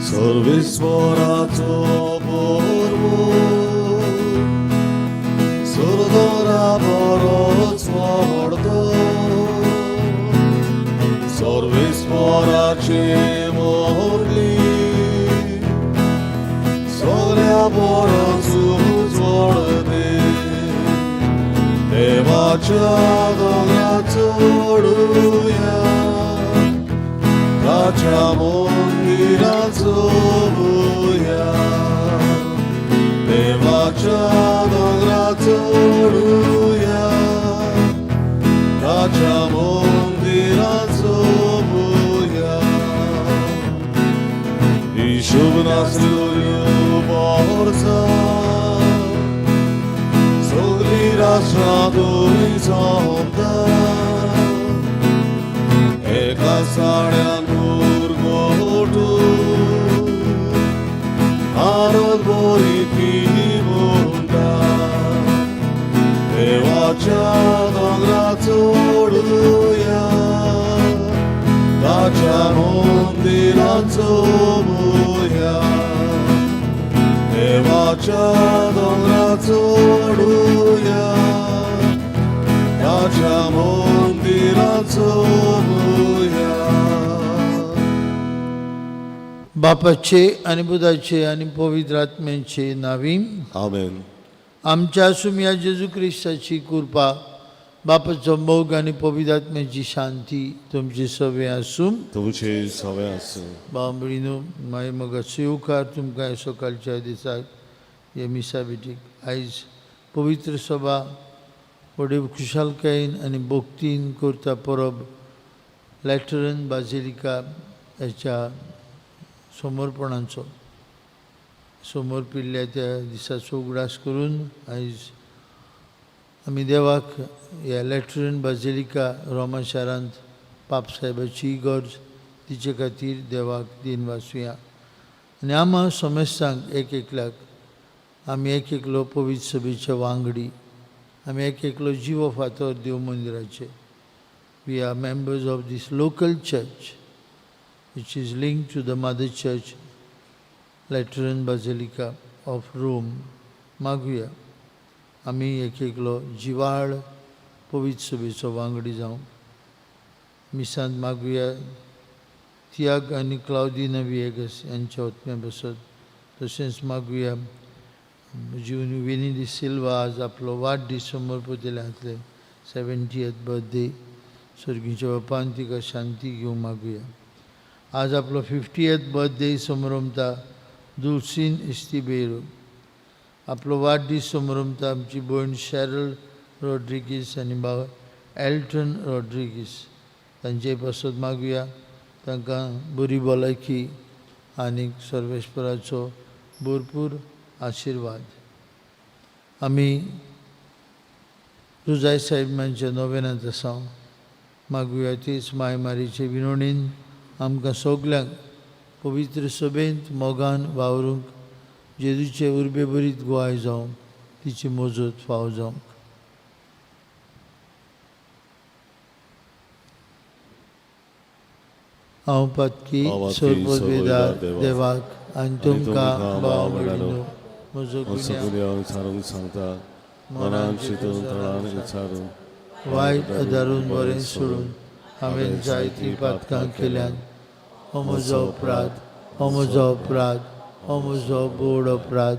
सर्वेस्वराचो बरवो सरदोरा बरोच व्हडलो सर्वेस्वराचे मोरली सगळ्या बरोच उजवडते देवाच्या दोंगरा चडुया ताच्या मंदिरात चलुया देवाच्या दोंगरा चडुया ताच्या मंदिरात चलुया हिशोब नासल्यो वर्सां सगळीं राष्ट्रां थंय जमता एका साड्यान उरगोटू आनंद बरी ती म्हणटा देवाच्या दोंगरा चडुया ताच्या मंदिरात चलुया देवाच्या दोंगरा चडुया ताच्या मंदिरात चलुया. बापाचे आनी पुताचे आनी पवित्र आत्म्याचे नावी. आमेन. आमच्या सुमया जेजू क्रिस्ताची कृपा, बापाचो मोग आनी पवित्र आत्म्याची शांती तुमची सवे आसूं. तुमचे सवे आसूं. भाव भयणीनो, मागीर मोगाचो येवकार तुमकां सकाळच्या दिसाक हे मिसा भेटीक. आयज पवित्र सभा व्हडे खुशालकायेन आनी भक्तीन करता परब लॅटरन बाजिलिका हेच्या समर्पणाचो समर्पिल्ल्या त्या दिसाचो उगडास करून आयज आमी देवाक ह्या लॅटरन बाजिलिका रोमा शारांत पापसाहेबाची गरज तिचे खातीर देवाक दिन वाचुया. आनी आमा समेस्तांक एक एकल्याक आमी एक एकलो पवित्र सभेचे वांगडी, आमी एक एकलो जिवो फातर देव मंदिराचे. We are members of this local church which is linked to the mother church, Lateran Basilica of Rome. मागुया आमी एक एकलो जिवाळ पवित्र सभेचो वांगडी जावंक. मिसांत मागुया तियाग आनी क्लावदिना विएगस यांच्या ओतम्या बसत. तशेंच मागुया जीवन विनी दी सिल्वा आज आपलो वाडदीस समर्पतले घातले 70th birthday. सर्गीच्या बापान तिका शांती घेवंक मागुया. आज आपलो 50th birthday समरमता दुलसीन इस्तिबेरो. आपलो वाडदीस समरमता आमची भयण शॅरल रॉड्रिगीस आनी भाव एल्टन रॉड्रिगीस तांचे पासत मागुया. तांकां बरी भलायकी आनी सर्वेस्पराचो भरपूर आशिर्वाद. आमी रुजाय साहेबांच्या नोवेनांत आसा. मागुया तीच माय मारीचे विनवणीन आमकां सगल्यांक पवित्र सभेंत मोगान वावरूंक जेजूचे उर्बे बरीत गोवाय जावंक तिची मजत फाव जावंक. हांव पातकी सर्ववेदार देवाक आनी तुमकां भाव भयणीनो म्हजो गुन्यांव विचारूंक सांगता, मनान चिंतून तळान विचारून वायट आदारून बरें सोडून हांवें जायतीं पातकां केल्यान. हो म्हजो अपराध, हो म्हजो अपराध, हो म्हजो बोड अपराध.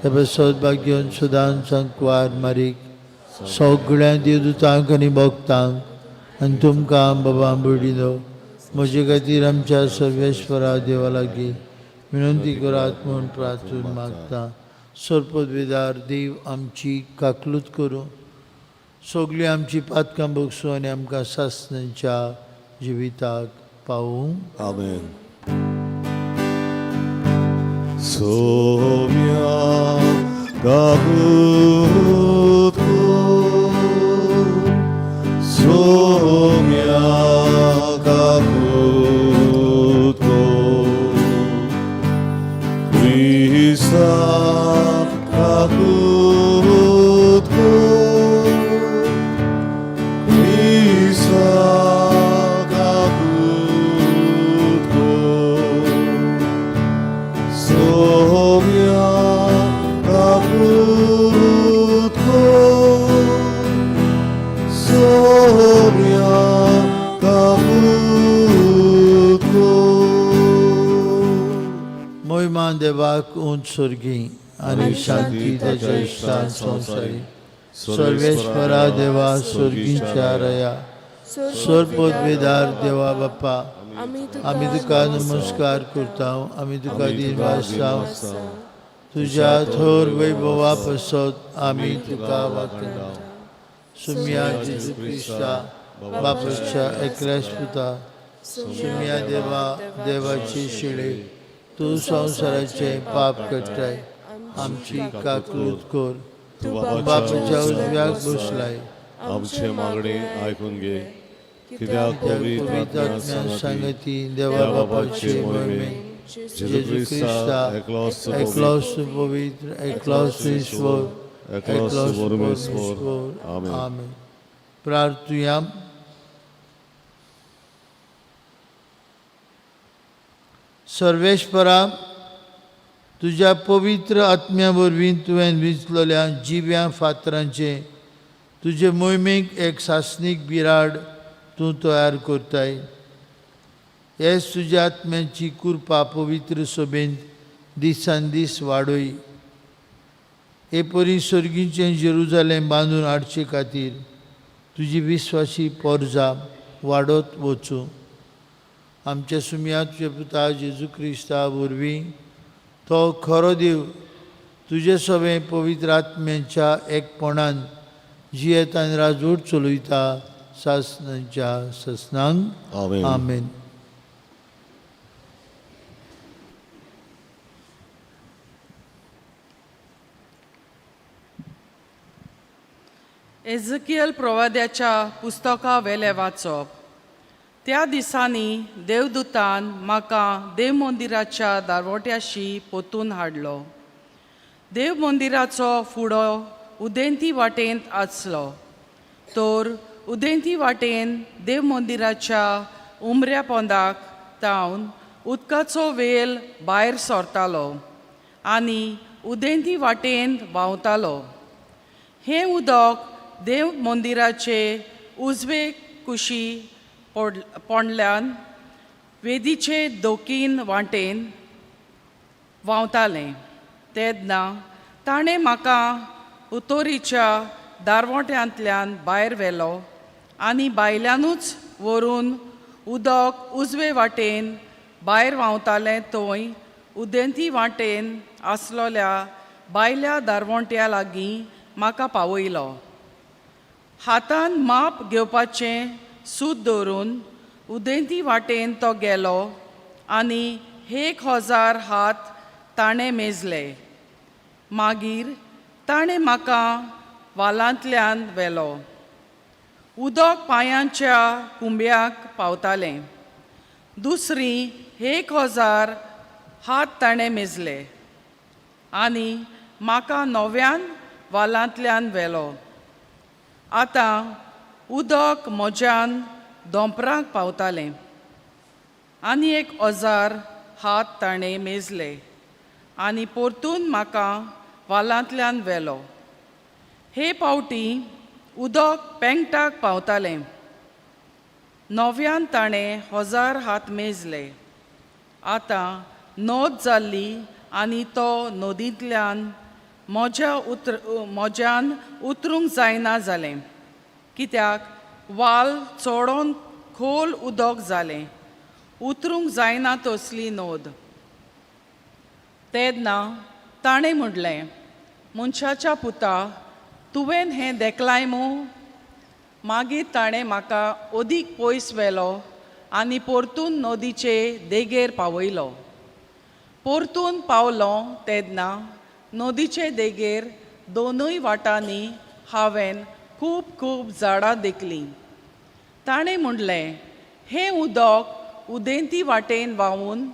ते पासत भाग्योन सदांच सांकवार मारीक सगळ्या देवदूतांक आनी भक्तांक आनी तुमकां बाबा भयणीनो म्हजे खातीर आमच्या सर्वेश्वरा देवा लागीं विनंती करात म्हूण प्रार्थून मागता. सर्पदवेदार देव आमची काकलूत करूं, सगळीं आमची पातकां भोगसूं आनी आमकां सासणाच्या जिविताक पावूं. आमेन. सोम्या काकूत सोम्या काकूत क्रिस्ता काकूत क्रिस्ता काकूत. मोहिमा देवाक उंच सोर्गी आनी शांती ताच्या इश्टान संवसारी. सर्वेश्वरा देवा, सोर्गीच्या रया, सोरपोतवेदार देवा बाप्पा, आमी तुका नमस्कार करता, आमी तुका दिन वाचता. तुज्या थोर वैभवा पासत आमी तुका वागता. सुम्या जेजू क्रिस्ता बापाच्या एकल्याच पुता, सुम्या देवा, देवाची शिळे, तूं संवसाराचें पाप काडटाय, आमची काकूत कर. तूं बापाच्या उजव्याक बसलाय, आमचे मागणे आयकून घे, कित्याक पवित्र पवित्र आत्म्या आत्म्या सांगाती सांगती देवा बापाचे मोहिमे जेजू क्रिस्ता एकलोच एकलोच पवित्र, एकलोच ईश्वर, एकलोच एकलोच परमेश्वर. परमेश्वर. आमेन. आमेन. प्रार्थुया. सर्वेश्वरा, तुज्या पवित्र आत्म्या वरवीं तुवें विंचलेल्या जिव्या फातरांचें तुजे मोहिमेक एक सासणीक बिराड तूं तयार करताय. हेच तुज्या आत्म्याची कृपा पवित्र सभेंत दिसान दीस वाडय. हे परी सर्गीचें जेरुजालेम बांदून हाडचे खातीर तुजी विस्वासी पोरजा वाडत वचूं. आमच्या सुमया तुज्या पुता जेजू क्रिस्ता वरवीं, तो खरो देव, तुजे सगळें पवित्र आत्म्याच्या एकपणान जियेत आनी राजवट चलयता सासनाच्या ससनांक. आमेन. आमेन. एझकियल प्रवाद्याच्या पुस्तका वेलें वाचप. त्या दिसांनी देवदूतान म्हाका देवमंदिराच्या दारवट्याशी पोतून हाडलो. देवमंदिराचो फुडो उदेंती वाटेंत आसलो, तर उदेंती वाटेन देवमंदिराच्या उमऱ्या पोंदाक तावन उदकाचो वेल भायर सरतालो आनी उदेंती वाटेन व्हांवतालो. हें उदक देव मंदिराचे उजवे कुशी पोंडल्यान वेदीचे दोकीन वाटेन व्हांवतालें. तेन्ना ताणें म्हाका उतोरीच्या दारवट्यांतल्यान भायर व्हेलो आनी भायल्यानूच व्हरून उदक उजवे वाटेन भायर व्हांवतालें थंय उदेंती वाटेन आसलोल्या भायल्या दारवंट्या लागीं म्हाका पावयलो. हातान माप घेवपाचें सूत दवरून उदेंती वाटेन तो गेलो आनी 1000 हात ताणें मेजले. मागीर ताणें म्हाका वालांतल्यान व्हेलो. उदक पांयांच्या कुंब्याक पावतालें. दुसरी 1000 हात ताणें मेजले आनी म्हाका नव्यान वालांतल्यान व्हेलो. आतां उदक म्हज्यान दोंपरांक पावतालें. आनी 1000 हात ताणें मेजले आनी परतून म्हाका वालांतल्यान व्हेलो. हे पावटी उदक पेंगटाक पावतालें. नव्यान ताणें 1000 हात मेजले. आतां नोद जाल्ली आनी तो नदींतल्यान म्हज्या उतर म्हज्यान उतरूंक जायना जालें, कित्याक वाल चोडोन खोल उदक जालें, उतरूंक जायना तसली नोद. तेन्ना ताणें म्हणलें, मनशाच्या पुता, तुवें हें देखलाय मू? मागीर ताणें म्हाका अदीक पयस व्हेलो आनी परतून नदीचे देगेर पावयलो. परतून पावलो तेन्ना नदीचे देगेर दोनूय वाटांनी हांवें खूब खूब झाडां देखलीं. ताणें म्हणलें, हें उदक उदेंती वाटेन व्हांवून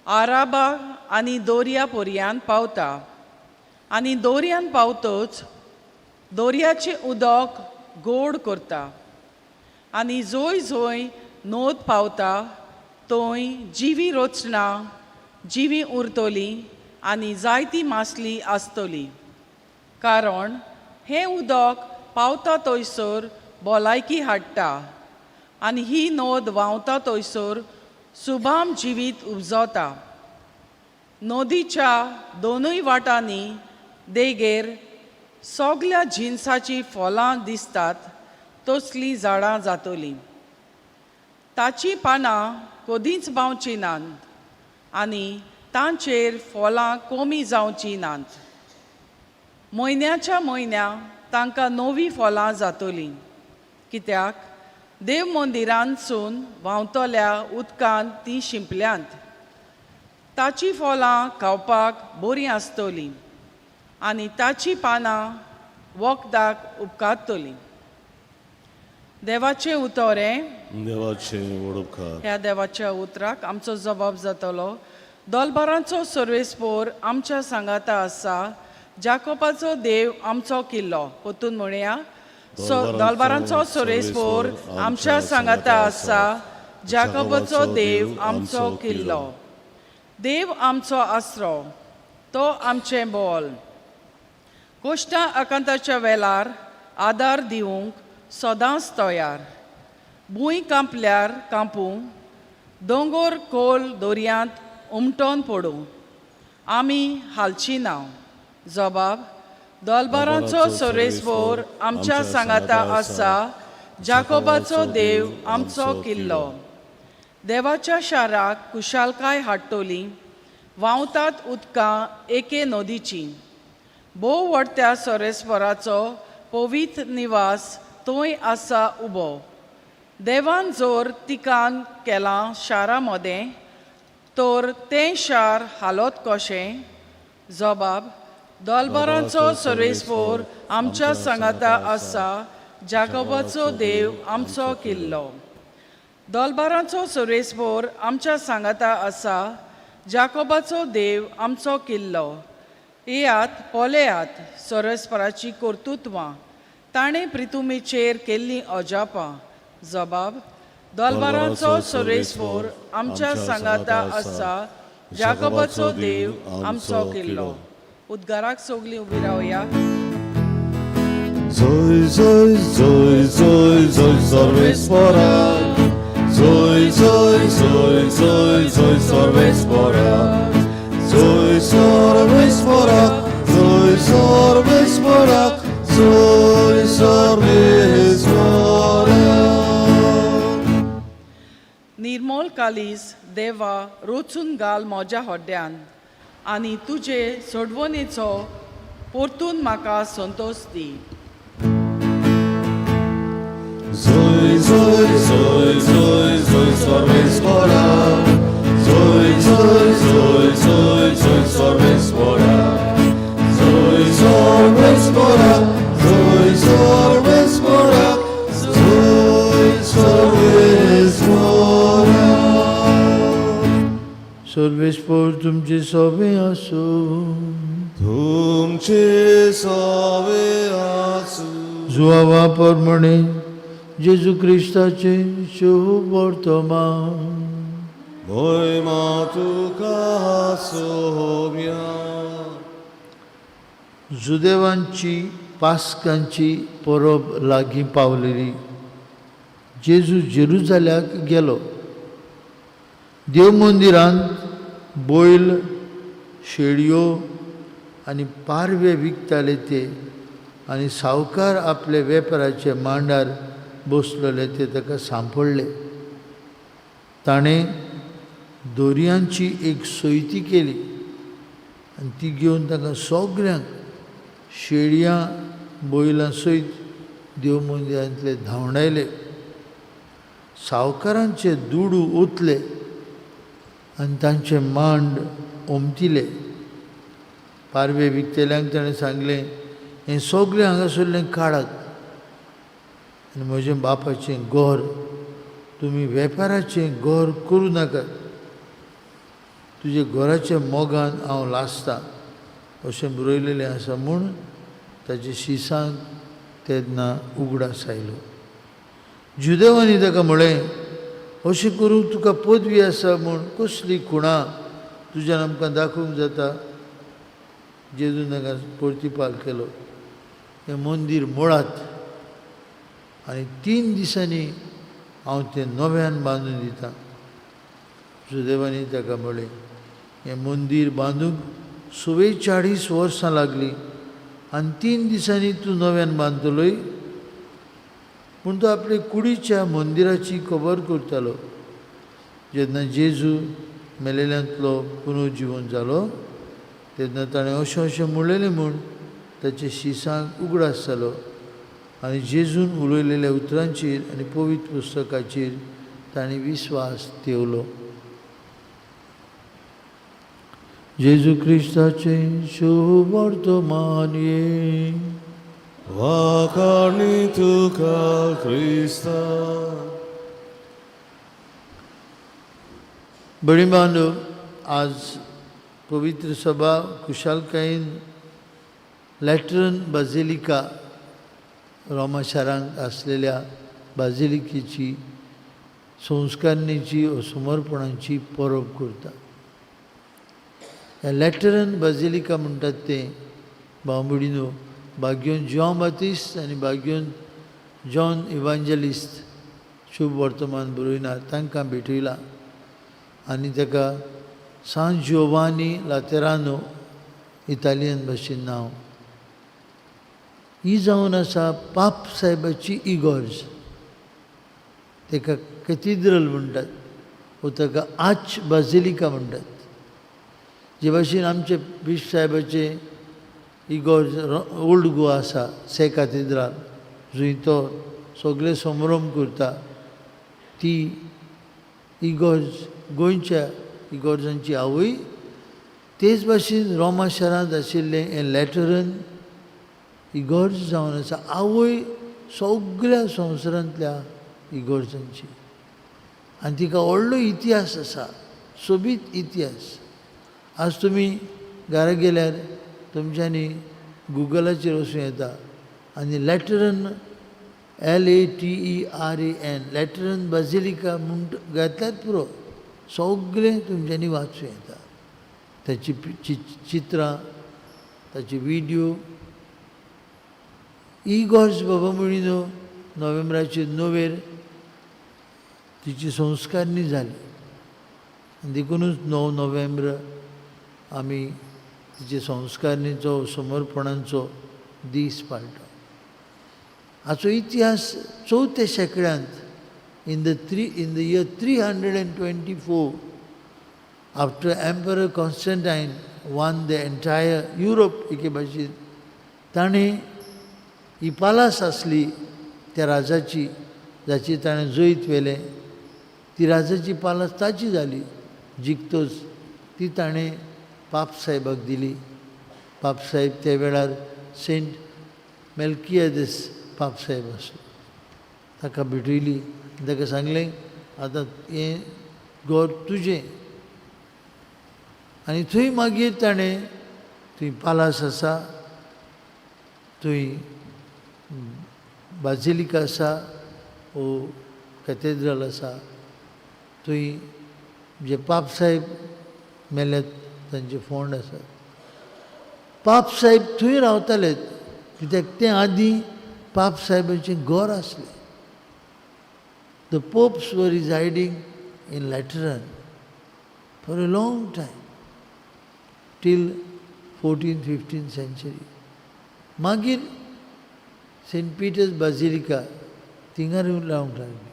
आराबा आनी दोर्या पर्यांत पावता आनी दोर्यान पावतच दोर्याचें उदक गोड करता आनी जंय जंय नोद पावता थंय जिवी रचना जिवी उरतली आनी जायती मासली आसतली, कारण हें उदक पावता थंयसर भलायकी हाडटा आनी ही नोद व्हांवता थंयसर सुभाम जिवीत उपजता. नदीच्या दोनूय वाटांनी देगेर सगल्या जिनसाचीं फळां दिसतात तसलीं झाडां जातलीं. ताचीं पानां कदींच बावचीं नात आनी तांचेर फळां कमी जावचीं नात. म्हयन्याच्या म्हयन्या तांकां नवीं फळां जातलीं, कित्याक देव मंदिरांतसून व्हांवतल्या उदकांत तीं शिंपल्यांत. ताचीं फळां खावपाक बरीं आसतलीं आनी ताचीं पानां वखदाक उपकारतलीं. देवाचें उतर हें. देवाचें वडपकार. ह्या देवाच्या उतराक आमचो जबाब जातलो. दोलबारांचो सर्वेस्पोर आमच्या सांगाता आसा, जाकोबाचो देव आमचो किल्लो. परतून म्हणया. दोलबारांचो सर्वेस्पोर आमच्या सांगाता आसा, जाकोबाचो देव आमचो किल्लो. देव आमचो आसरो, तो आमचें बोल. कोश्टां आकांताच्या वेळार आदार दिवंक सदांच तयार. भूंय कांपल्यार कांपूं, दोंगोर खोल दर्यांत उमटोन पडूं, आमी हालची ना. जबाब: दोलबारांचो सर्वेस्पोर आमच्या सांगाता आसा, जाकोबाचो देव आमचो किल्लो. देवाच्या शाराक कुशालकाय हाडटली, व्हांवतात उदकां एके नदीची. भोव व्हडत्या सोरेस्वराचो पवित्र निवास थंय आसा उबो. देवान जोर तिकान केलां शारा मदें, तर तें शार हालोत कशें? जबाब: दोलबारांचो सर्वेस्पोर आमच्या सांगाता आसा, जाकोबाचो देव आमचो किल्लो. दोलबारांचो सर्वेस्पोर आमच्या सांगाता आसा, जाकोबाचो देव आमचो किल्लो. येयात पळयात सर्वेस्पराची कर्तुत्वां, ताणें प्रितुमीचेर केल्लीं अजापां. जबाब: दोलबारांचो सर्वेस्पोर आमच्या सांगाता आसा, जाकोबाचो देव आमचो किल्लो. उद्गाराक सगलीं उबी रावया. जय जय जय जय जय सर्वेस्परा, जय जय जय जय जय सर्वेस्परा, जय सर्वेस्परा, जय सर्वेस्परा, जय सर्वेस्परा. निर्मोल कालीस देवा रोचून घाल म्हज्या हड्ड्यान आनी तुजे सोडवणेचो परतून म्हाका संतोश दी. जय जय जय जय जय सर्वेस्परा, जय जय जय जय जय सर्वेस्परा, जय सर्वेस्परा, जय सर्वेस्परा, जय सर्वेस्परा. सर्वेस्पोर तुमचे सोबे आसूं. तुमचे सवे आसूं. जुआवा प्रमाणे जेजू क्रिस्ताचे शुभ वर्तमान. महिमा तुका सोम्या. जुदेवांची पास्कांची परब लागीं पावलेली. जेजू जेरुजाल्याक गेलो. देव मंदिरांत बैल, शेळयो आनी पारवे विकताले ते आनी सावकार आपले वेपाराचे मांडार बसलेले ते ताका सांपडले. ताणें दोरयांची एक सोयती केली आनी ती घेवन तांकां सगळ्यांक शेळयां बैलां सयत देव मंदिरांतले धांवडायले. सावकारांचे दुडू ओतले आनी तांचे मांड ओमतिले. पारवे विकतल्यांक ताणें सांगलें, हें सगळें हांगासरलें काडात आनी म्हजें बापाचें घर तुमी वेपाराचें घर करूं नाकात. तुजे घराच्या मोगान हांव लासतां अशें बरयलेलें आसा म्हूण ताचे शिसांक तेन्ना उगडास आयलो. जुदेवांनी ताका म्हळें, अशें करूंक तुका पदवी आसा म्हूण कसली खुणां तुज्यान आमकां दाखोवंक जाता? जेजून ताका प्रतिपाल केलो, हें मंदीर मोडात आनी 3 दिसांनी हांव तें नव्यान बांदून दितां. जुदेवांनी ताका म्हळें, हें मंदीर बांदूंक 44 वर्सां लागलीं आनी 3 दिसांनी तूं नव्यान बांदतलोय. पूण तो आपले कुडीच्या मंदिराची खबर करतालो. जेन्ना जेजू मेलेल्यांतलो पुनर्जिवन जालो तेन्ना ताणें अशें अशें म्हणलेलें म्हूण ताचे शिसांक उगडास जालो आनी जेजून उलयलेल्या उतरांचेर आनी पवित्र पुस्तकाचेर ताणें विस्वास ठेवलो. जेजू क्रिस्ताचें शुभवर्तमान. वाखाणी तुका क्रिस्ता. बडी बांधव, आज पवित्र सभा खुशालकायेन लॅटरन बाझिलिका रोमा शारांत आसलेल्या बाझिलिकेची संस्कारणीची समर्पणाची परब करता. ह्या लॅटरन बाझिलिका म्हणटात तें बांबुडीनो बाग्योन जॉन बातिस्त आनी बाग्योन जॉन इवांजलिस्त शुभ वर्तमान बरयना तांकां भेटयला आनी ताका सान जियोवानी लातेरानो इतालियन भाशेन नांव. ही जावन आसा पाप साहेबाची इगोर्ज, ताका कॅथिड्रल म्हणटात वो ताका आर्च बाझिलिका म्हणटात. जे भाशेन आमचे बिश्प साहेबाचे इगोर्ज ओल्ड गोवा आसा से कातेद्राल जंय तो सगळे समारंभ करता, ती इगोर्ज गोंयच्या इगोर्जांची आवय. तेच भाशेन रोमा शारांत आशिल्लें हें लॅटरन इगोर्ज जावन आसा आवय सगळ्या संवसारांतल्या इगोर्जांची. आनी तिका व्हडलो इतिहास आसा, सोबीत इतिहास. आज तुमी घरा गेल्यार तुमच्यांनी गुगलाचेर वचूं येता आनी लॅटरन LATERAN Lateran basilica म्हूण घातल्यार पुरो, सगळें तुमच्यांनी वाचूं येता. ताची चित्रां, ताची विडियो. इगोर्ज बाबा म्हणिनो नोव्हेंबराचे 9 तिची संस्कारणी जाली आनी देखुनूच 9 नोव्हेंबर आमी तिचे संस्कारणीचो समर्पणांचो दीस पाळटा. हाचो इतिहास 4थ्या शेंकड्यांत in the year 324 after Emperor Constantine won the entire Europe एके भाशेन ताणें ही पालास आसली त्या राजाची जाची ताणें जैत व्हेलें, ती राजाची पालास ताची जाली जिखतोच ती ताणें पापसाहेबाक दिली. पापसाहेब त्या वेळार सेंट मेल्कियादीस पापसाहेब आसलो, ताका भेटयली. ताका सांगलें आतां हें घर तुजें. आनी थंय मागीर ताणें थंय पालास आसा, थंय बाजिलिका आसा वो कॅथेड्रल आसा, थंय जे पापसाहेब मेल्यात तांचे फोंड आसात. पापसाहेब थंय रावताले कित्याक तें आदीं पापसाहेबाचें घर आसलें. The popes were residing in Lateran for a long time till 14th 15th century. मागीर सेंट पिटर्स बाजिलिका थिंगा रावंक लागली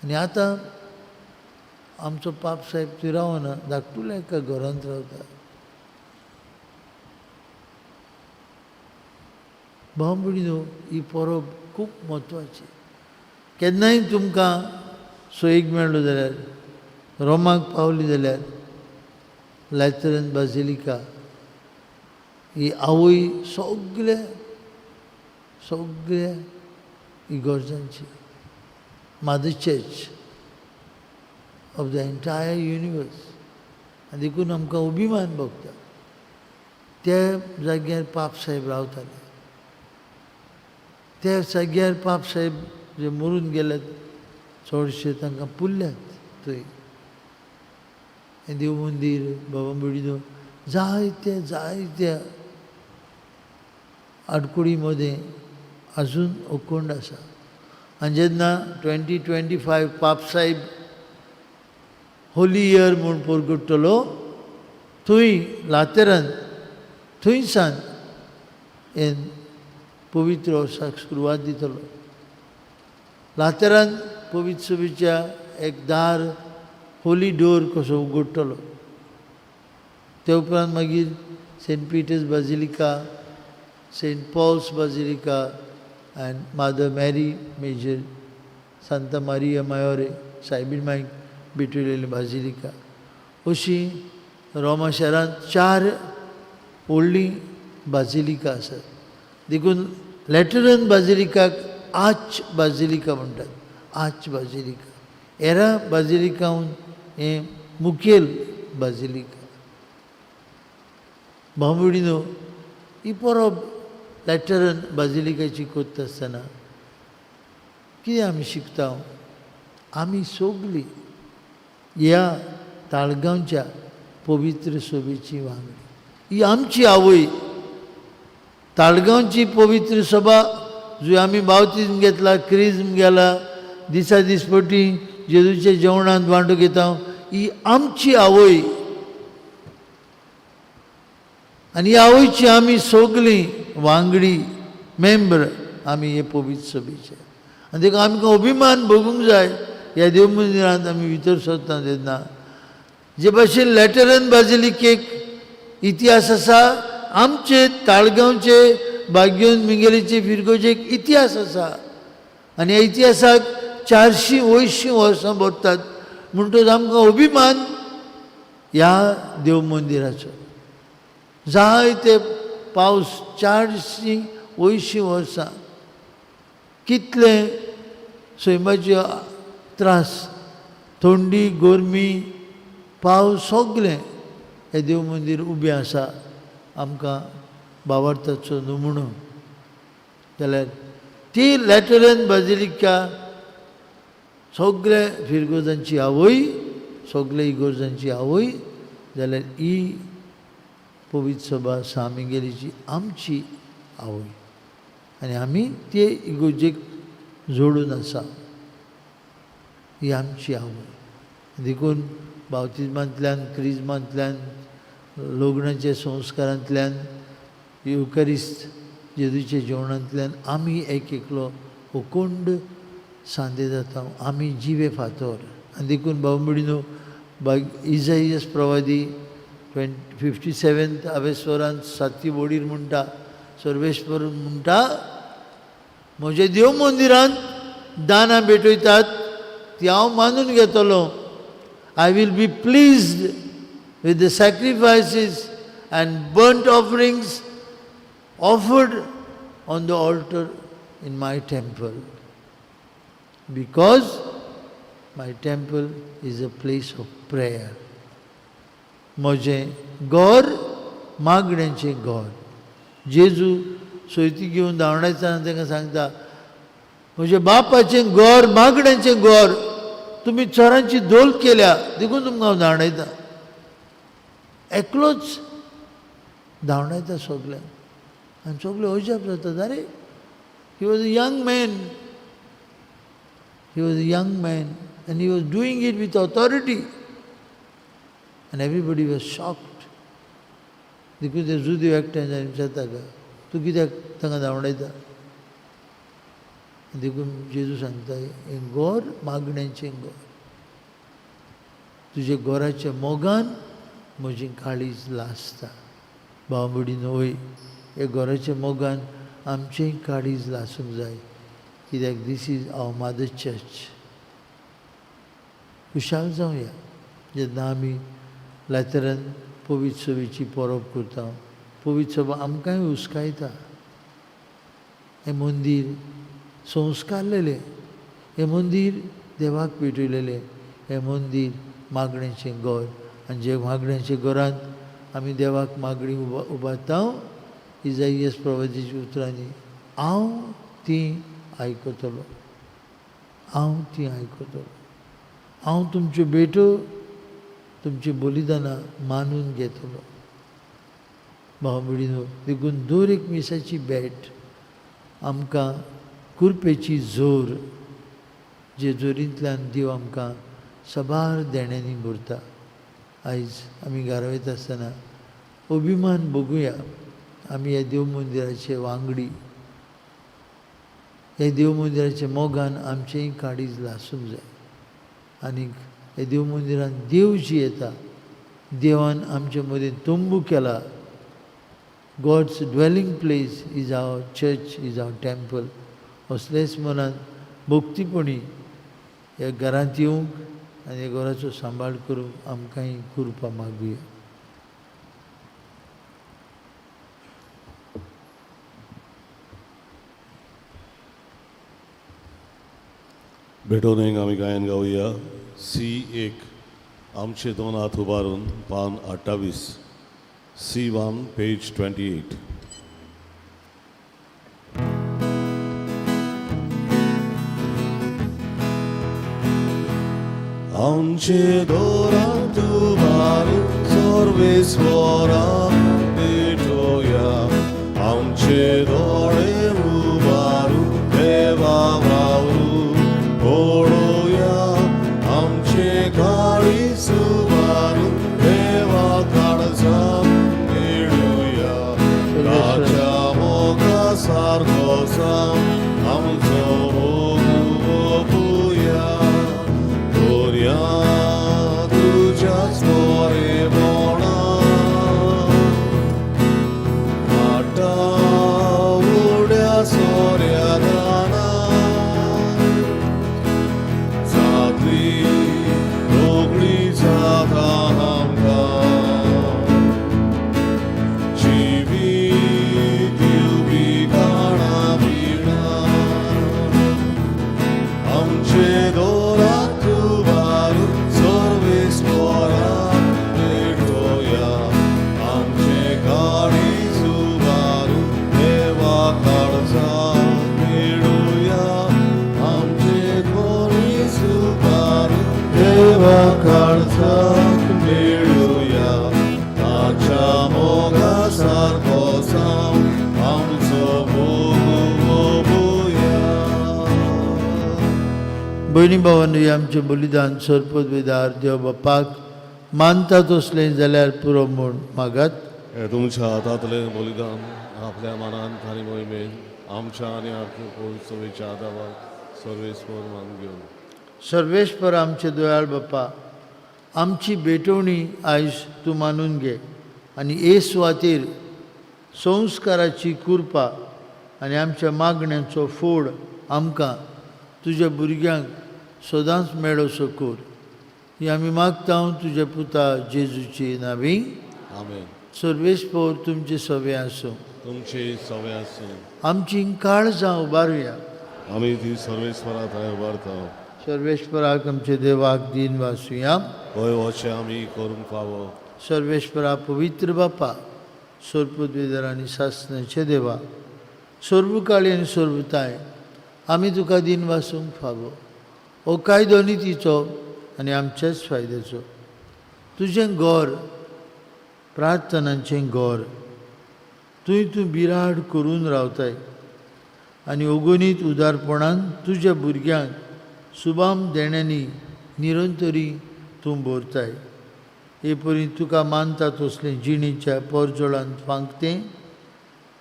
आनी आतां आमचो पापसाहेब थंय रावना, धाकटुल्या एका घरांत रावता. भाव भयणीनो, ही परब खूब म्हत्वाची. केन्नाय तुमकां सोयीक मेळ्ळो जाल्यार, रोमाक पावली जाल्यार लॅटरन बाजिलिका ही आवय सगल्या सगल्या इगोर्जांची, mother church of the entire universe. आनी देखून आमकां अभिमान भोगता. त्या जाग्यार पापसाहेब रावताले, त्या जाग्यार पापसाहेब जे मरून गेल्यात चडशे तांकां पुरल्यात थंय. हें देव मंदीर बाबा भयणीनो जायत्या जायत्या आडकुळी मदें आजून अखंड आसा. आनी जेन्ना 2025 पापसाहेब होली इयर म्हूण परगट्टलो थंय लातेरान थंयसान हें पवित्र वर्साक सुरवात दितलो. लातेरान पवित्र सभेच्या एक दार होली डोर कसो उगडटलो. ते उपरांत मागीर Saint Peter's Basilica, Saint Paul's Basilica and Mother Mary Major, Santa Maria Maggiore सायबीण मायक भेटयलेली बाजिलिका, अशी रोमा शारांत 4 व्हडलीं बाजिलिका आसात. देखून लॅटरन बाजिलिकाक आर्च बाजिलिका म्हणटात. आर्च बाजिलिका हेरा बाजिलिकाहून हें मुखेल बाजिलिका. भाव भयणीनो, ही परब लॅटरन बाजिलिकाची करता आसतना कितें आमी शिकता? आमी सगलीं ह्या ताळगांवच्या पवित्र सभेची वांगडी. ही आमची आवय ताळगांवची पवित्र सभा, जंय आमी बावतीज्म घेतला, क्रिज्म गेला, दिसा दिसपटी जेजूच्या जेवणांत वांटो घेता, ही आमची आवय. आनी ह्या आवयची आमी सगलीं वांगडी, मेंबर आमी हे पवित्र सभेचे. आनी देखून आमकां अभिमान भोगूंक जाय ह्या देव मंदिरांत आमी भितर सरता तेन्ना. जे भाशेन लॅटरन बाजिलिकेक इतिहास आसा, आमचे ताळगांवचे बाग्योन मिंगेलीचे फिरगोचे एक इतिहास आसा. आनी ह्या इतिहासाक 480 वर्सां भरतात. म्हणटकच आमकां अभिमान ह्या देव मंदिराचो. जायते पावस, 480 वर्सां, कितले सैमाचे त्रास, थंडी, गरमी, पावस, सगळें हें देव मंदीर उबें आसा आमकां भावार्थाचो नमुनो. जाल्यार ती लॅटरन बाजिलिका सगळे फिरगोजांची आवय, सगळे इगोर्जांची आवय, जाल्यार ही पवित्र सभा सामिगेलीची आमची आवय आनी आमी ते इगोर्जेक जोडून आसा. ही आमची आवय. देखून बावतिज्मांतल्यान, क्रिज्मांतल्यान, लग्नाच्या संस्कारांतल्यान, युकरिस्त जेजूच्या जेवणांतल्यान आमी एक एकलो अखंड सांदे जाता, आमी जिवे फातर. आनी देखून भाव भयणीनो, इजाइयस प्रवादी 57 आवेस्वरान सातवी वडीर म्हणटा, सर्वेश्वर म्हणटा, म्हज्या देव मंदिरांत दानां भेटयतात ती हांव मानून घेतलो. I will be pleased with the sacrifices and burnt offerings offered on the altar in my temple, because my temple is a place of prayer. म्हजें घर मागण्याचें घर. जेजू सोयती घेवन धांवडायतना तांकां सांगता, म्हज्या बापाचें घर मागण्याचें घर, तुमी चोरांची दोल केल्या, देखून तुमकां हांव धांवडायता. एकलोच धांवडायता सगल्यांक आनी सगळे अजाप जातात. अरे, he was a young man, he was a young man and he was doing it with authority and everybody was shocked. देखून ते जुदेव एकठांय जावन विचारता का, तूं कित्याक तांकां धांवडायता? देखून जेजू सांगता, हें घर मागण्याचें घर, तुज्या घराच्या मोगान म्हजें काळीज लासता. भाव भयणीनो, वय, ह्या घराच्या मोगान आमचेंय काळीज लासूंक जाय, कित्याक this is our mother church. खुशाल जावया जेन्ना आमी लातरान पवित्र सभेची परब करता. पवित्र सभा आमकांय हुस्कायता. हें मंदीर संस्कारलेलें, हें मंदीर देवाक पेटयलेलें, हें मंदीर मागण्याचें घर. आनी जे मागण्याच्या घरांत आमी देवाक मागणी उबारता, इजाइयस प्रवादीच्या उतरांनी, हांव ती आयकतलो, हांव ती आयकतलो, हांव तुमच्यो भेटो, तुमची बलिदानां मानून घेतलो. भाव भयणीनो, देखून दर एक मिसाची भेट आमकां कुरपेची जोर, जे जोरींतल्यान देव आमकां साबार देण्यांनी भरता. आयज आमी घरा वयता आसतना अभिमान बघुया, आमी ह्या देव मंदिराचे वांगडी, ह्या देव मंदिराच्या मोगान आमचेंय काळीज लासूंक जाय. आनीक ह्या देव मंदिरान देव जी येता, देवान आमचे मदीं तंबू केला. God's dwelling place is our church, is our temple. असलेच मनान भक्तीपणी ह्या घरांत येवंक आनी ह्या घराचो सांबाळ करूंक आमकांय कृपा मागुया. भेटोवन आमी गायन गावया सी एक आमचे दोन हात उबारून पान 28, C1 page 28. आमचे दोरात उबारून सर्वेस्वरा भेटोया, आमचे दोळे उबारून देवा वावरू पळोवया, आमचे काळीज उबारून देवा काळजाक मेळुया, ताच्या मोगा सारको जावन आमचो मोग ओपुया, दर्या तुज्याच बरेपणा आटा उड्या सोऱ्या दाना जातली रोगडी जाता आमकां जिवीत दिवपी खाणा पिणा आमचे दोरात उबारून सर्वेस्वरा भेटोया, आमचे काळीज उबारून देवा काळजाक मेळुया, आमचे काळीज उबारून देवा काळजाक मेळुया, ताच्या मोगा सारको जावन आमचो मोग ओपुया. भयणी भावांनो, आमचें बलिदान सरपद देव बापाक मानता तसलें जाल्यार पुरो म्हूण मागात. हे तुमच्या हातांतलें बलिदान आपल्या मनान आनी मोहिमेन आमच्या आनी आपल्या पवित्र आदावाक सर्वेस्पर मान घेवन. सर्वेस्पर आमचे दयाळ बापा, आमची भेटवणी आयज तूं मानून घे आनी हे सुवातेर संस्काराची कृपा आनी आमच्या मागण्यांचो फोड आमकां तुज्या भुरग्यांक सदांच मेळोसो कर. ही आमी मागता तुज्या पुता जेजूची नावी. आमेन. सर्वेस्पर तुमचे सवे आसूं. तुमचे सवे आसूं. आमची काळजां उबारुया. आमी ती सर्वेस्परा थंय उबारता. सर्वेस्पराक आमचे देवाक दीन वासुया. हय, अशें आमी करूंक फावो. सर्वेस्परा पवित्र बापा, सोरपुद्वेदर आनी सासणाचे देवा, सर्वकाळी आनी सर्वताय आमी तुका दीन वासूंक फावो. हो कायदो नितीचो आनी आमच्याच फायद्याचो. तुजें घर प्रार्थनांचें घर, थंय तूं बिराड करून रावताय आनी अगणीत उदारपणान तुज्या भुरग्यांक सुबाम देण्यांनी निरंतरी तूं भरताय. हे परी तुका मानता तसलें जिणेच्या परजोळांत फांकतें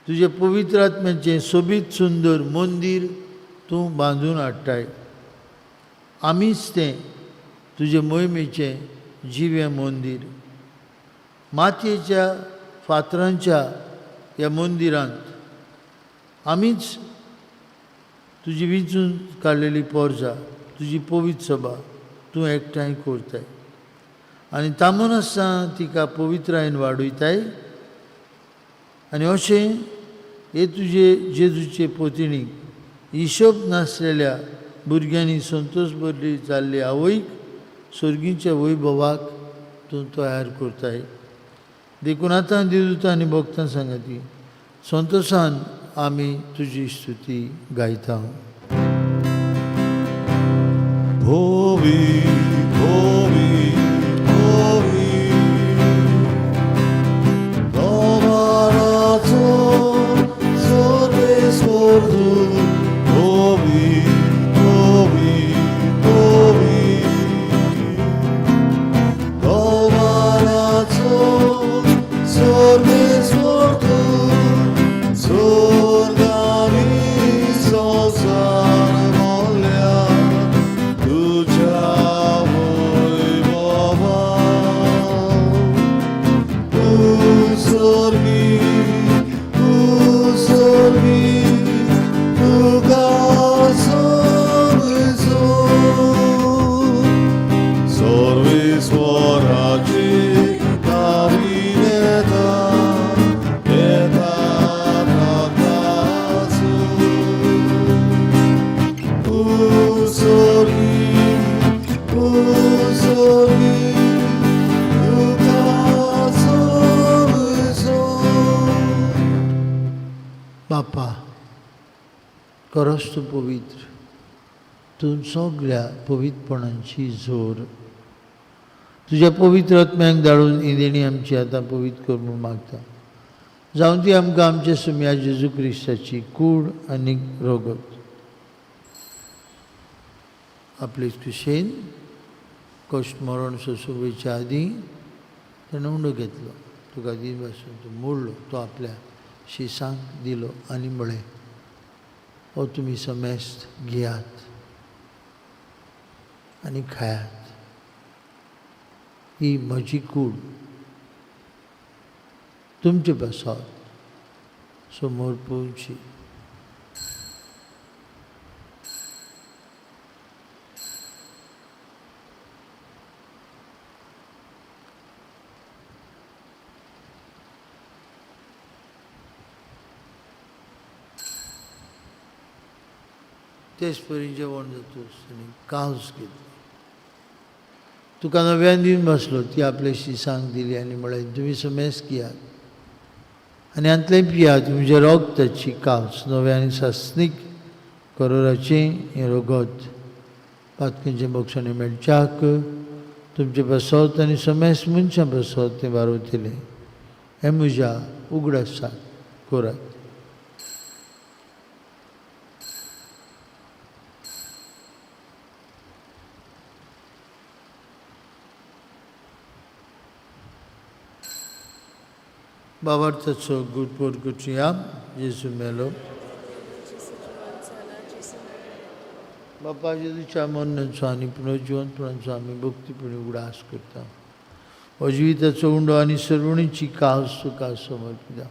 तुजें पवित्र आत्म्याचें सोबीत सुंदर मंदीर तूं बांदून हाडटाय. आमीच तें तुजें मोहिमेचें जिवें मंदीर. मातयेच्या फातरांच्या ह्या मंदिरांत आमीच तुजी विंचून काडलेली पोरजा, तुजी पवित्र सभा तूं एकठांय करताय आनी तामून आसतना तिका पवित्रायेन वाडयताय. आनी अशें हे तुजे जेजूचे पोतिणीक हिशोब नासलेल्या भुरग्यांनी संतोश भरली जाल्ली आवयक सर्गीच्या वैभवाक तूं तयार करताय. देखून आतां देवदूतां आनी भक्तां सांगाती संतोशान आमी तुजी स्तुती गायता. Holy, holy, holy, दवाराचो सर्वेस्पर तूं. Holy, holy, holy, बापा, खरोच तूं पवित्र, तूं सगळ्या पवित्रपणांची जोर. तुज्या पवित्र आत्म्याक धाडून ही देणी आमची आतां पवित्र कर म्हूण मागता. जावं ती आमकां आमच्या सुम्या जेजू क्रिस्ताची कूड आनी रगत. आपले खुशेन कश्ट मरण सोंसूंक वयच्या आदीं ताणें उंडो घेतलो, तुका दिन पासून तो मोडलो, तो आपल्या शिसांक दिलो आनी म्हळें, हो तुमी समेस्त घेयात आनी खायात, ही म्हजी कूड तुमचे पासत समर्पूची. तेच परी जेवण जातूच आनी कावस घेतली, तुका नव्यान दिवन बसलो, ती आपले शिसांक दिली आनी म्हळें, तुमी समेस्त घेयात आनी हांतलें पियात, म्हजें रगताची कावस नव्या आनी सासणीक करोराचें हें रगत पातकेंचें बक्षांनी मेळच्याक तुमचे पासत आनी समेस्त मनशां पासत तें वारवतलें. हें म्हज्या उगडासाक करात. बाबार्थाचो गुटपोट गुटया जेजू मेलो. बापा जेजूच्या मरणाचो आनी पुनर्जिवंतपणाचो आमी भक्तीपणी उगडास करता. हो जिविताचो उंडो आनी सर्वणीची कास तुका समर्पिता.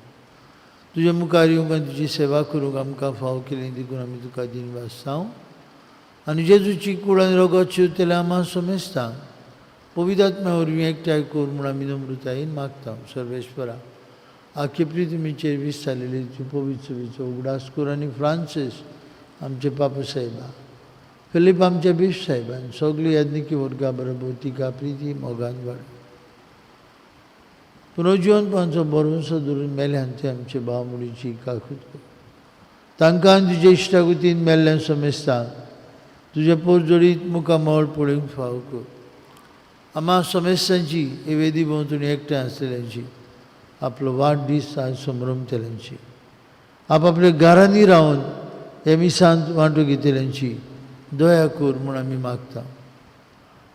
तुज्या मुखार येवंक आनी तुजी सेवा करूंक आमकां फाव केली देखून आमी तुका दिनवासता. आनी जेजूची कूड आनी रगत शिवतल्या आमा समेस्तांक पवित्र आत्म्या वरवीं एकठांय कर म्हूण आमी नम्रतायेन मागता. सर्वेश्वरा, आखे पृथ्वीचेर विस्तारलेली तुजी पवित्र सभेचो उगडास कर आनी फ्रांसीस आमचे पापा साहेबा, फिलीप आमच्या बीश साहेबान, सगळी याज्ञिकी वर्गा बरोबर तिका प्रिती मोगान वाड. पुनर्जिवनपणाचो भरवंसो धरून मेल्यान ते आमचे भाव मुडीची काकूत कर. तांकां आनी तुजे इश्टागतीन मेल्ल्यान समेस्तांक तुजे पोरजोडीत मुखामळ पळोवंक फाव कर. आमा समेस्तांची हे वेदी भोंवतणी एकठांय आसलेल्यांची आपलो वाडदीस आज संभ्रमतल्यांची, आपापल्या घरांनी रावन हे मिसांत वांटो घेतल्यांची दया कर म्हूण आमी मागता.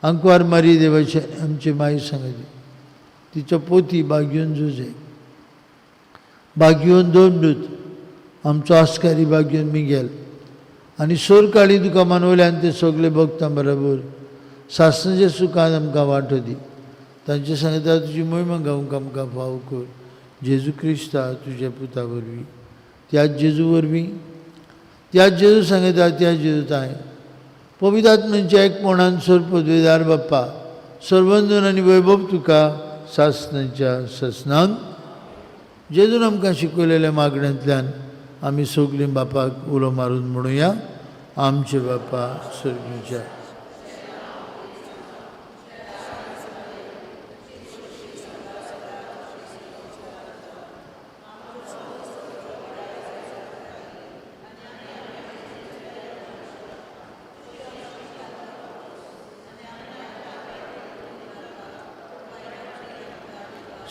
आंकवार मारी देवाचे आमचे माई सांगती, तिचो पोती बागयोन जुजे, बागयोन दोन दूत, आमचो आस्कारी बागयोन मिगेल आनी सोरकाळी तुका मानवल्यान ते सगळे भक्तां बरोबर सासणाच्या सुखान आमकां वांटो दी. तांचे सांगता तुजी मोहिमा गावंक आमकां फाव कर. जेजू क्रिस्ता तुज्या पुता वरवीं, त्याच जेजू वरवीं, त्याच जेजू सांगता त्याच जेजू ताय पवित्र आत्म्यांच्या एकपणान सोर पदवेदार बाप्पा सर्वंदन आनी वैभव तुका सासणाच्या सासणान. जेजून आमकां शिकयलेल्या मागण्यांतल्यान आमी सगलीं बापाक उलो मारून म्हणुया, आमचे बापा सर्गीच्या.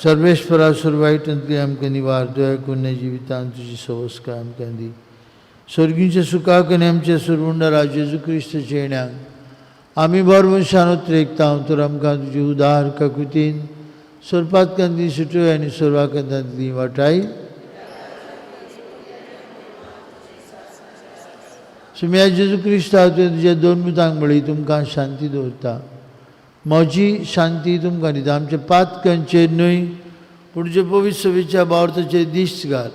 सर्वेश्वरा सुरवायटांतली आमकां निवार, दया करून जिवितांत तुजी सवस्काय आमकां दी. सर्गींच्या सुखाक आनी आमच्या सुरवुंडरा जेजू क्रिस्ताच्या येण्याक आमी बरवंशान उतरेकता, तर आमकां तुजी उदार काकुतीन सोरपातकांतली सुटय आनी सोरवाकांतांतली वाटाय. सुम्या जेजू क्रिस्ता तुवें तुज्या दोन मुतांक म्हळी, तुमकां शांती दवरता, म्हजी शांती तुमकां दिता. आमच्या पातकांचेर न्हय पूण तुजे पवित्र सभेच्या बावर्थाचेर दिश्ट घाल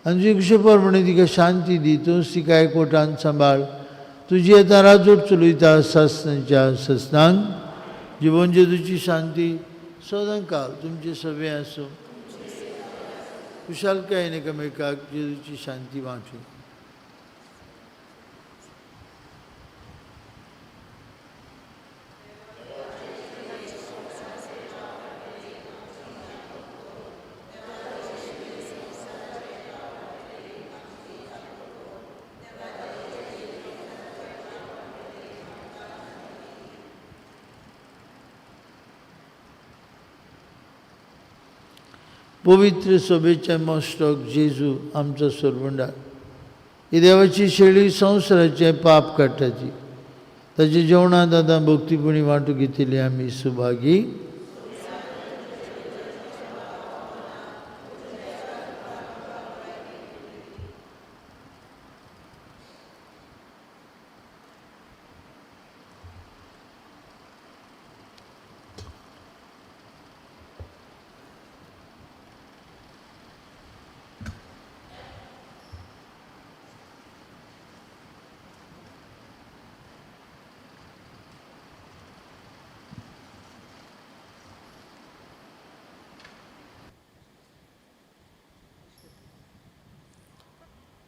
आनी तुजी कुशे प्रमाणे तिका शांती दी. तूंच तिका एकवटान सांबाळ. तुजी आतां राजवट चलयता सासणाच्या सासणांक. जिवन जेजूची शांती सदां काल तुमचे सगळे आसूं. खुशालकायेन एकामेकाक जेजूची शांती वांटू. पवित्र सभेच्या मस्तक जेजू आमचो सरबंडार ही देवाची शेळी संवसाराचें पाप काडटाची ताच्या जेवणांत आतां भक्तीपणी वांटू घेतिल्ली आमी सुभागी.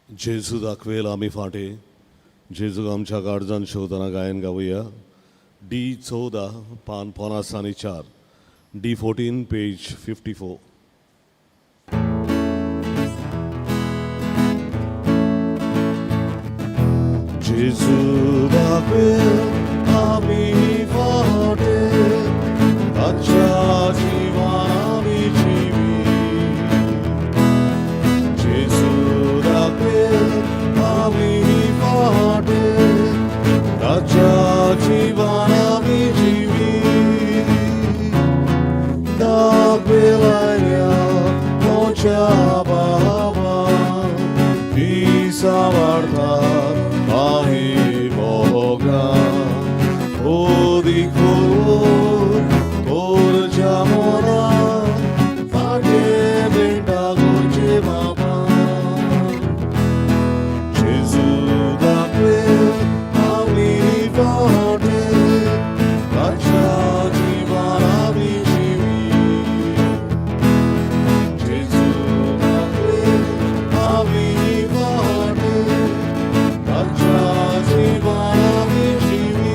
जेजू दाखवेल आमी फाटे जेजू आमच्या काळजान शोधना गायन गावया. डी 14 पान 54, D 14 page 54. जेजू दाखवेल आमी फाटे ताच्या जिवान आमी जिवी. जेजू दाखवेल आमी फाटे ताच्या जिवान आमी जिवी. दाखवेल आयल्या मोच्या बाबा दिसा वाडतात माही मोगा ओदी खोर तोरच्या मोना फाटे बेटा गोचे बाबा. जेजू दाखवेल आमी फाटे ताच्या जिवान आमी जिवी. जेजू दाखवेल आमी फाटे ताच्या जिवान आमी जिवी.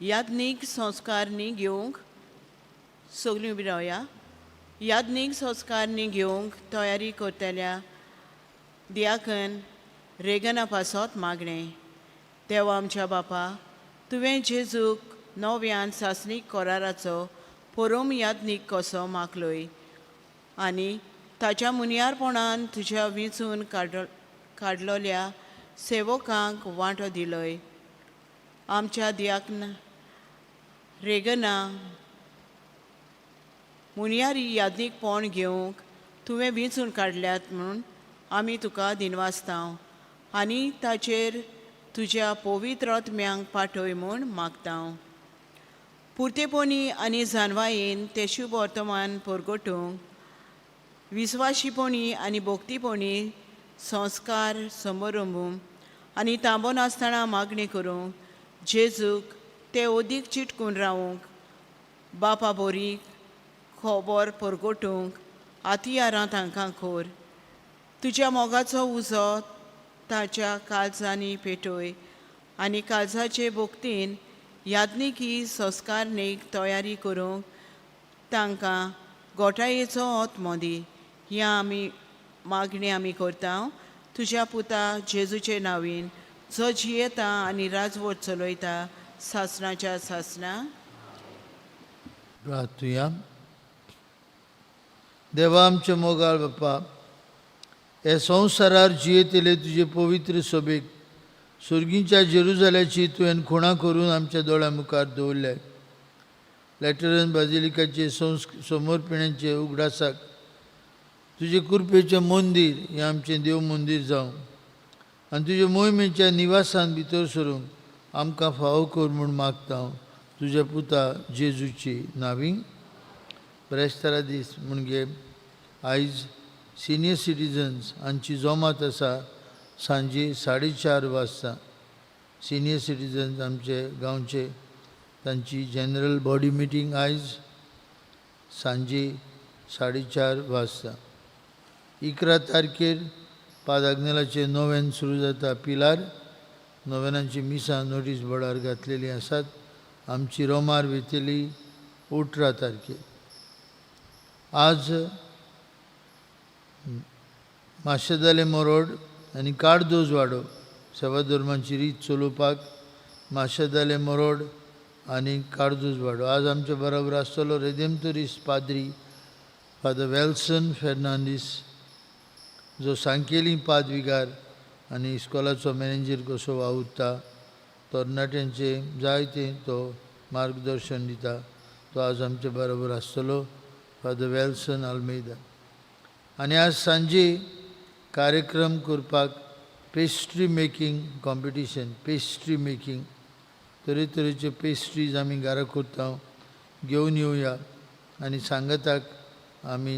याज्ञीक संस्कारनी घेवंक सगळीं उबी रावया. याज्ञीक संस्कारनी घेवंक तयारी करतल्या दियाकन रेगना पासत मागणें. देवा आमच्या बापा, तुवें जेजूक नव्यान सासणीक कराराचो पोरोम याज्ञीक कसो मागलोय आनी ताच्या मुनियारपणान तुज्या विंचून काडलोल्या सेवकांक वांटो दिलोय. आमच्या दियाकन रेगना मुनियारी याज्ञीकपण घेवंक तुवें विंचून काडल्यात म्हूण आमी तुका दिनवासतांव आनी ताचेर तुज्या पवित्र आत्म्यांक पाठय म्हूण मागतांव. पुरतेपणी आनी जानवायेन ते शुभ वर्तमान परगटूंक विस्वाशीपणी आनी भक्तीपणी संस्कार समारंभूंक आनी तांबो नासतना मागणी करूंक जेजूक ते अदीक चिटकून रावूंक बापा बोरी खबर परगटूंक आतियारां तांकां खोर. तुज्या मोगाचो उजो ताच्या काळजांनी पेटय आनी काळजाचे भक्तीन याज्ञिकी संस्कारणीक तयारी करूंक तांकां गोठायेचो आत्मो दी. ह्या आमी मागणी आमी करता तुज्या पुता जेजूचे नांवीन, जो जियेता आनी राजवट चलयता सासणाच्या सासणा. प्रार्थुया. देवा आमचे मोगाळ बापा, हे संवसारार जियेतले तुजे पवित्र सभेक सुर्गींच्या जेरुजाल्याची तुवें खुणा करून आमच्या दोळ्या मुखार दवरल्या. लॅटरन बाजिलिकाचे समर्पणाचे उगडासाक तुजे कृपेचें मंदीर हें आमचें देव मंदीर जावं आनी तुजे मोहिमेच्या निवासान भितर सरूंक आमकां फावो कर म्हूण मागता तुज्या पुता जेजूची नावी. ब्रेस्तारा दीस म्हणजे आयज सिनियर सिटीजन्स हांची जमात आसा सांजे 4:30 वाजता. सिनियर सिटीजन्स आमचे गांवचे तांची जनरल बॉडी मिटींग आयज सांजे 4:30 वाजता. 11 तारखेर पाद आग्नेलाचें नोवेन सुरू जाता पिलार. नोवेनाची मिसां नोटीस बोर्डार घातलेलीं आसात. आमची रोमार वयतली 18 तारखेर. आज माशेदाले मोरोड आनी कार्दोज वाडो सेवाधर्माची रीत चलोवपाक माशेदाले मोरोड आनी कार्दोज वाडो आज आमच्या बरोबर आसतलो रेदेमतोरीस पाद्री फादर वेल्सन फेर्नांडीस, जो सांकेली पादविगार आनी इस्कोलाचो मॅनेजर कसो वावुरता, तरणाट्यांचे जायते तो मार्गदर्शन दिता. तो आज आमचे बरोबर आसतलो फादर वेल्सन आल्मेदा. आनी आज सांजे कार्यक्रम करपाक pastry making competition, pastry making, तरेतरेच्यो पेस्ट्रीज आमी घरा करता, घेवन येवया आनी सांगाताक आमी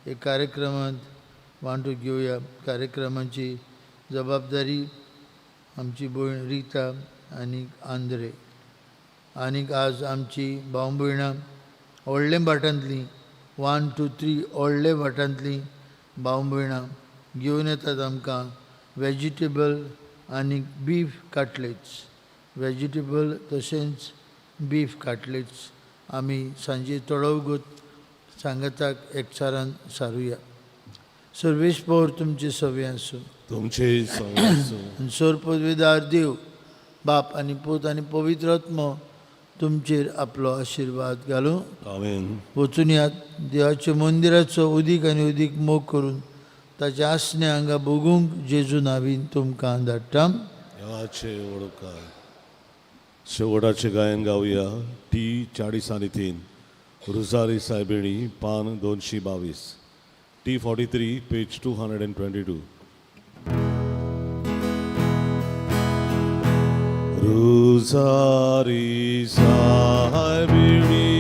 एक कार्यक्रमांत वांटो घेवया. कार्यक्रमाची जबाबदारी आमची भयण रिता आनी आंद्रे. आनीक आज आमची भाव भयणां व्हडले भाटांतलीं 1 2 3 व्हडले भाटांतलीं भाव भयणां घेवन येतात आमकां वेजिटेबल आनी बीफ काटलेट्स. वेजिटेबल तशेंच बीफ काटलेट्स आमी सांजे थोडो सांगाताक एकचारान सारुया. सर्वेस्पर तुमचे सवे आसूं. तुमचे संग आसूं. आनी सोर पदवेदार देव बाप आनी पूत आनी पवित्र आत्मो तुमचेर आपलो आशिर्वाद घालूं. आमेन. वचून यात, देवाच्या मंदिराचो उदीक आनी उदीक मोग करून ताचे आसणे हांगा भोगूंक जेजू नावीन तुमकां धाडटा. देवाचे वडकार शेवटाचे गायन गावया टी 43 रुजारी सायबिणी पान 222, T 43 page 222. Rosary सायबिणी.